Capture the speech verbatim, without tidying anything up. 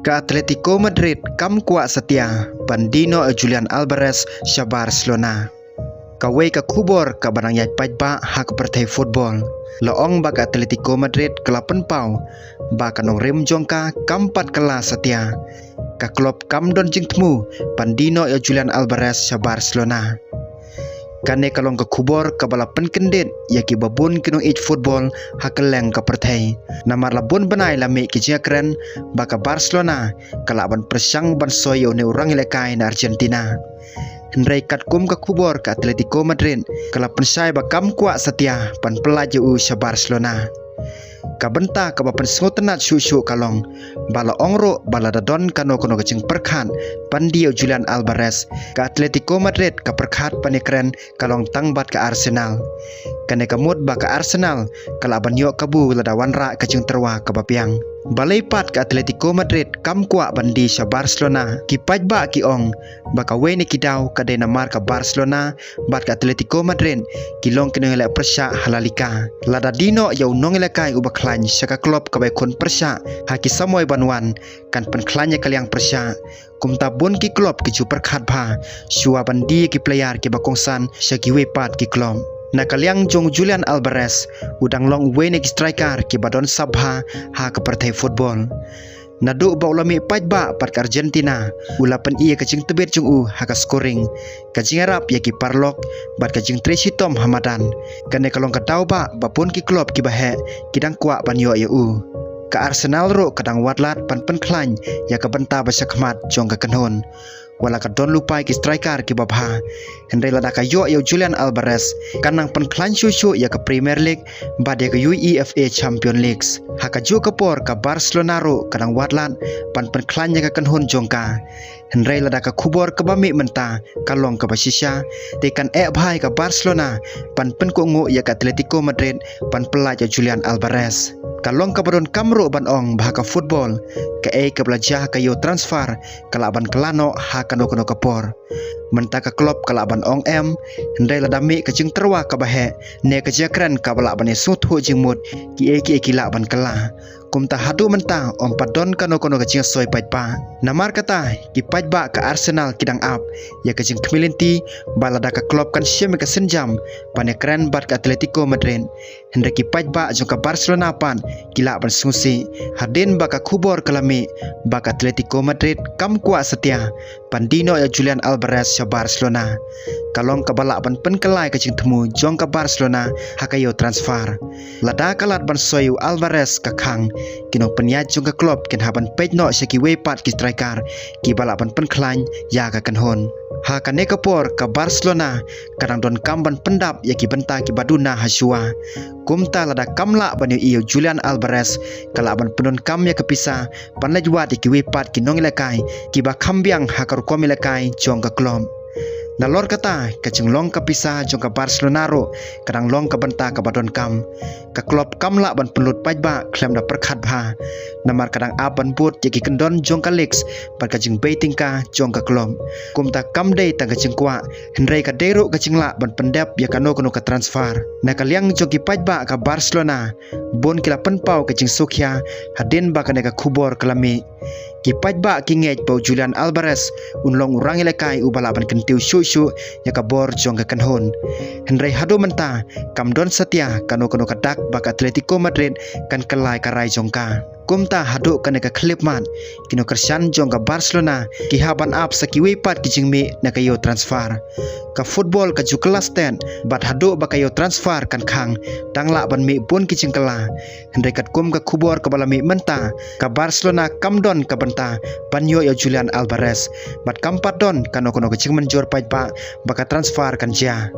Ka Atletico Madrid kam kwah satia ban die noh ïa u Julian Alvarez sha Barcelona. Kawei ka khubor kaba nang ïaid paidbah ha ka pyrthei football. La ong ba ka Atletico Madrid ka la pynpaw ba ka nongrim jong ka kam pat kylla satia. Ka club kam don jingthmu ban die noh ïa u Julian Alvarez sha Barcelona. Kane ka long ka khubor kaba la pynkyndit ïa kiba bun ki nongïeit football ha kylleng ka pyrthei. Namar la bun bnai la mih ki jingkren ba ka Barcelona ka lah ban pyrshang ban soi ïa une u rangïalehkai na Argentina. Hynrei katkum ka khubor, ka Atletico Madrid ka la pynshai ba kam kwah satia ban pyllait ïa u sha Barcelona. Ka bynta kaba pynsngewtynnat shuh shuh ka long ba la ong ruh ba lada don kano kano ka jingpyrkhat ban die ïa u Julian Alvarez, ka Atletico Madrid ka pyrkhat ban ïakren ka long tang bad ka Arsenal. Kane ka mut ba ka Arsenal ka lah ban ïoh kabu lada wanrah ka jingtyrwa kaba biang. Balei pat ka Atletico Madrid kam kwah ban die sha Barcelona? Ki paidbah ki ong ba kawei na ki daw ka dei namar ka Barcelona bad ka Atletico Madrid ki long ki nongïaleh pyrshah ha La Liga. Lada die noh ïa u nongïalehkai uba khlaiñ sha ka club kaba ïakhun pyrshah ha ki samoi ban wan, kan pynkhlaiñ ïa ka liang pyrshah. Kumta bun ki club ki ju pyrkhat bha shuwa ban die ïa ki player kiba kongsan sha kiwei pat ki club. Na ka liang jong u Julian Alvarez, u dang long uwei na ki striker kiba don sap bha ha ka pyrthei football. Naduh ba u la mih paidbah bad ka Argentina, u la pyni ïa ka jingtbit jong u ha ka scoring, ka jingïarap ïa ki paralok bad ka jingtrei shitom ha madan. Kane ka long ka daw ba bun ki club kiba heh ki dang kwah ban ïoh ïa u. Ka Arsenal ruh ka dang wad lad ban pynkhlaiñ ïa ka bynta ba shakhmat jong ka kynhun. Wat la ka don lypa ki striker kiba bha, hynrei lada ka ïoh ïa u Julian Alvarez, kan nang pynkhlaiñ shuh shuh ïa ka Premier League bad ïa ka UEFA Champions League. Ha kajuh ka por, ka Barcelona ruh ka dang wad lad ban pynkhlaiñ ïa ka kynhun jong ka. Hynrei lada ka khubor kaba mih mynta ka long kaba shisha, te kan eh bha ïa ka Barcelona ban pynkohnguh ïa ka Atletico Madrid ban pyllait ïa u Julian Alvarez. Ka long kaba donkam ruh ban ong ba ha ka football, kaei kaba la jia ha ka ïew transfer ka lah ban kylla noh ha kano kano ka por. Mynta ka club ka lah ban ong em, hynrei lada mih ka jingtyrwa kaba heh ne ka jingkren kaba lah ban ïasngewthuh jingmut, kiei kiei ki lah ban kylla. Kumta haduh mynta ym pat don kano kano ka jingsoi paidbah. Namar kata, ki paidbah ka Arsenal ki dang ap ïa ka jingkhmih lynti ba lada ka club kan shim ïa ka sienjam ban ïakren bad ka Atletico Madrid. Hynrei ki paidbah jong ka Barcelona pat ki lah ban sngewsih hadien ba ka khubor ka la mih ba ka Atletico Madrid kam kwah satia ban die noh ïa u Julian Alvarez sha Barcelona. Ka long kaba lah ban pynkylla ïa ka jingthmu jong ka Barcelona ha ka ïew transfer. Lada ka lad ban soi ïa u Alvarez ka khang, ki nongpynïaid jong ka club kin hap ban peit noh sha kiwei pat ki striker kiba lah ban pynkhlaiñ ïa ka kynhun. Ha kane ka por, ka Barcelona ka dang donkam ban pyndap ïa ki bynta kiba duna ha shuwa. Kumta lada kam lah ban ïohi ïa u Julian Alvarez, ka lah ban pyndonkam ïa ka pisa ban leit wad ïa kiwei pat ki nongïalehkai kiba kham biang ha ka rukom ïalehkai jong ka club. Nalor kata, ka jinglong ka pisa jong ka Barcelona ruh ka dang long ka bynta kaba donkam. Ka club kam lah ban pynlut paidbah khlem da pyrkhat bha, namar ka dang ap ban bud ïa ki kyndon jong ka league bad ka jingbei tyngka jong ka club. Kumta kam dei tang ka jingkwah, hynrei ka dei ruh ka jinglah ban pyndep ïa kano kano ka transfer. Na ka liang jong ki paidbah ka Barcelona, bun ki la pynpaw ka jingsngewkhia hadien ba kane ka khubor ka la mih. Ki paidbah ki ngeit ba u Julian Alvarez un long u rangïalehkai uba lah ban kyntiew shuh shuh ïa ka bor jong ka kynhun. Hynrei haduh mynta kam don satia kano kano ka dak ba ka Atletico Madrid kan kylla ïa ka rai jong ka. Kumta haduh kane ka khyllipmat, ki nongkyrshan jong ka Barcelona ki hap ban ap sa kiwei pat ki jingmih na ka ïew transfer. Ka football ka ju kylla stet bad haduh ba ka ïew transfer kan khang, dang lah ban mih bun ki jingkylla. Hynrei katkum ka khubor kaba la mih mynta, ka Barcelona kam don ka bynta ban ïoh ïa u Julian Alvarez bad kam pat don kano kano ka jingmynjur paidbah ba ka transfer kan jia.